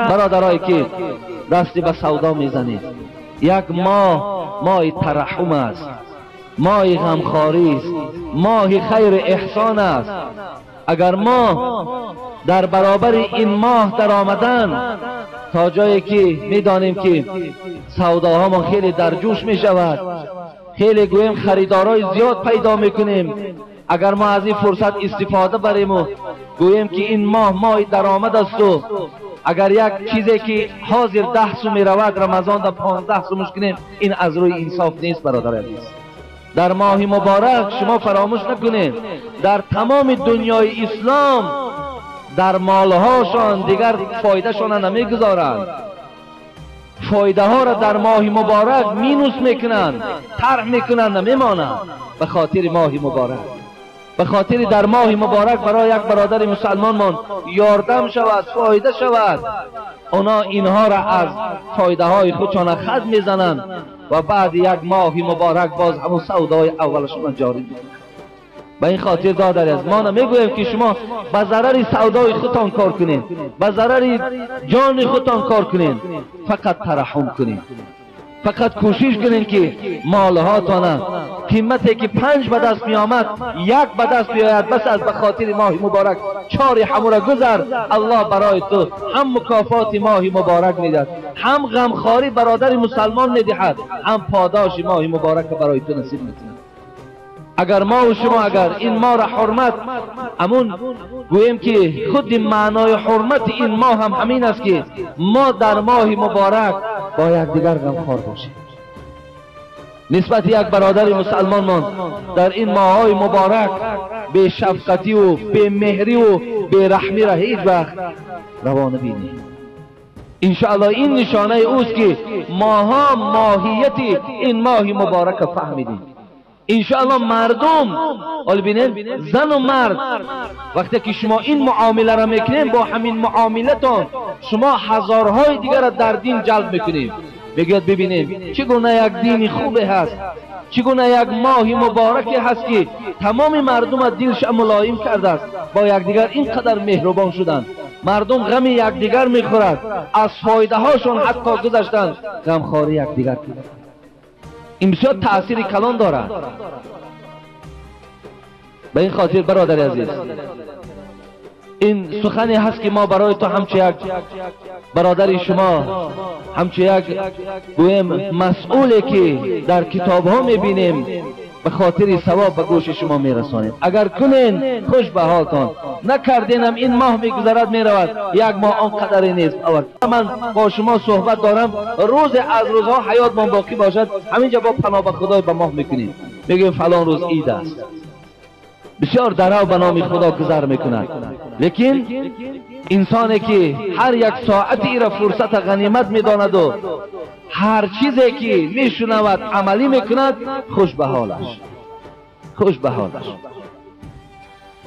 Бародарое ки дасти ба савдо мезанед, як моҳ моҳи тараҳум аст, моҳи ғамхорӣ аст, моҳи хайру эҳсон аст. Агар мо дар баробари ин моҳ даромадан то ҷое ки медонем ки савдоҳамон хеле дар ҷӯш мешавад, хеле гӯем харидорҳои зиёд пайдо мекунем, агар мо аз ин фурсат истифода барем-у гӯем ки ин моҳ моҳи даромад асту агар як чизе ки ҳозир 10 сум меравад, Рамазон да 15 сумаш кунем, ин аз рӯи инсоф нест. Бародар азиз, дар моҳи муборак шумо фаромӯш накунед, дар тамоми дунёи ислом дар молҳошон дигар фоидашонро намегузоранд, фоидаҳоро дар моҳи муборак минус мекунанд, тарҳ мекунанд, намемонанд. ба хотири моҳи муборак, ба хотири дар моҳи муборак барои як бародари мусалмонмон ёрдам шавад, фоида шавад, оно инҳоро аз фоидаҳои худшона хат мезананд ва баъди як моҳи муборак боз ҳамон савдои аввалашона ҷорӣ мекунанд. Ба ин хотир додари аз мо намегӯем ки шумо ба зарари савдои худтон кор кунед, ба зарари ҷони худтон кор кунед, фақат тараҳум кунед, фақат кӯшиш кунед ки молҳотона қимате ки 5 ба даст меомад 1 ба даст биёяд, бас аз ба хотири моҳи муборак 4 ҳамура гузар. Аллоҳ барои ту ҳам мукофоти моҳи муборак медиҳад, ҳам ғамхорӣ бародари мусалмон медиҳад, ҳам подоши моҳи муборак барои ту насиб мекунад. Агар мо ва шумо агар ин моҳро ҳурмат, амун гӯем ки худи маънои ҳурмати ин моҳ ҳам ҳамин аст ки мо дар моҳи муборак бо якдигар ғамхор бошем. Нисбати як бародари мусалмонмон дар ин моҳҳои муборак бешафқативу бемеҳриву бераҳмиро ҳеҷ вақт раво набинем. Иншоаллоҳ ин нишонаи ӯст ки моҳо моҳияти ин моҳи муборакро фаҳмидем. Иншоаллоҳ мардум, ҳол бинед, зану мард вақте ки шумо ин муомиларо мекунед, бо ҳамин муомилатон шумо ҳазорҳои дигарро дар дин ҷалб мекунед. Мегӯяд бибинем чӣ гуна як дини хубе ҳаст, чӣ гуна як моҳи мубораке ҳаст ки тамоми мардума дилша мулоим кардааст, бо якдигар ин қадар меҳрубон шуданд, мардум ғами якдигар мехӯрад, аз фоидаҳошон ҳатто гузаштанд, ғамхорӣ якдигар карданд. Ин бисёр таъсири калон дорад. Ба ин хотир бародари азиз, ин сухане ҳаст ки мо барои ту ҳамчун як бародари шумо, ҳамчун як гӯем масъуле ки дар китобҳо мебинем, ба хотири савоб ба гӯши шумо мерасонем. Агар кунен хуш ба ҳолтон, накарденам ин моҳ мегузарад меравад, як моҳ он қадаре нест. Ман бо шумо суҳбат дорам, рӯзе аз рӯзҳо ҳаётмон боқӣ бошад, ҳаминҷа бо паноҳ ба худой ба моҳ мекунем, мегӯем фалон рӯз ид аст. Бисёр дарав ба номи худо гузар мекунад, лекин инсоне ки ҳар як соати ира фурсата ғанимат медонаду ҳар чизе ки мешунавад амалӣ мекунад, хуш ба ҳолаш, хуш ба ҳолаш.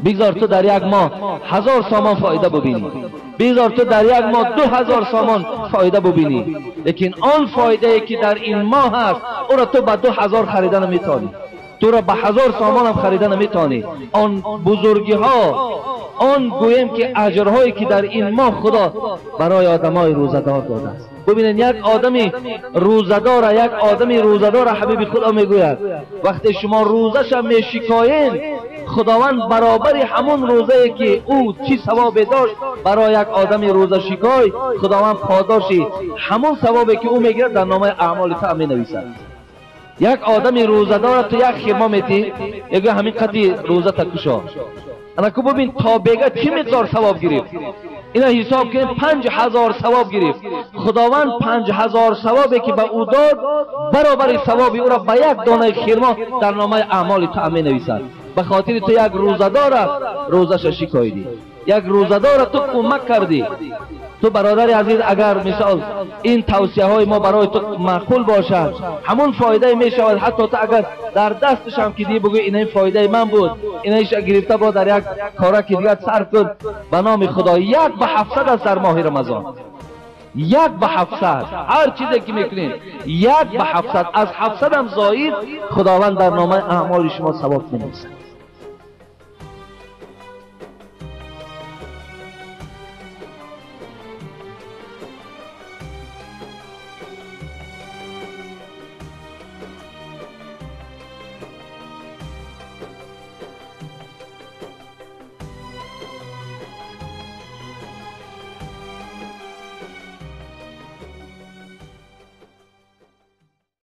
Бигзор ту дар як моҳ 1000 сомон фоида бубинӣ, бигзор ту дар як моҳ 2000 сомон фоида бубинӣ, лекин он фоидае ки дар ин моҳ аст ӯро ту ба 2000 харида наметавонӣ, туро ба 1000 сомон ҳам харида наметавонӣ. Он бузургиҳо, он гӯем ки аҷрҳое ки дар ин моҳ худо барои одамои рӯзадор додааст. Бубинед, як одами рӯзадора, як одами рӯзадора ҳабиби худо мегӯяд вақте шумо рӯзаша мешикоед, худованд баробари ҳамон рӯзае ки ӯ чӣ савобе дошт барои як одами рӯзашикой, худованд подоши ҳамон савобе ки ӯ мегирад дар номаи аъмоли ту менависад. Як одами рӯзадора ту як хирмо метӣ, мегӯяд ҳамин қадри рӯзата кушо. Анаку бубин то бега чӣ миқдор савоб гирифт. Ина ҳисоб кунем 5000 савоб гирифт. Худованд 5000 савобе ки ба ӯ дод баробари савоби ӯро ба як донаи хирмо дар номаи аъмоли ту менависад. Ба хотири ту як рӯзадора рӯзаша шикоидӣ, як рӯзадора ту кӯмак кардӣ. Ту бародари азиз, агар мисол ин тавсияҳои мо барои ту маъқул бошад, ҳамон фоидае мешавад. Ҳатто ту агар дар дасташам ки дӣ бигӯӣ ина ин фоидаи ман буд, инаиша гирифта бо дар як кораки дигар сарф кун, ба номи худо 1 ба 700 аст дар моҳи Рамазон. 1 ба 700 ҳар чизе ки мекунед 1 ба 700, аз 700 ҳам зоид худованд дар номаи аъмоли шумо савоб менависад.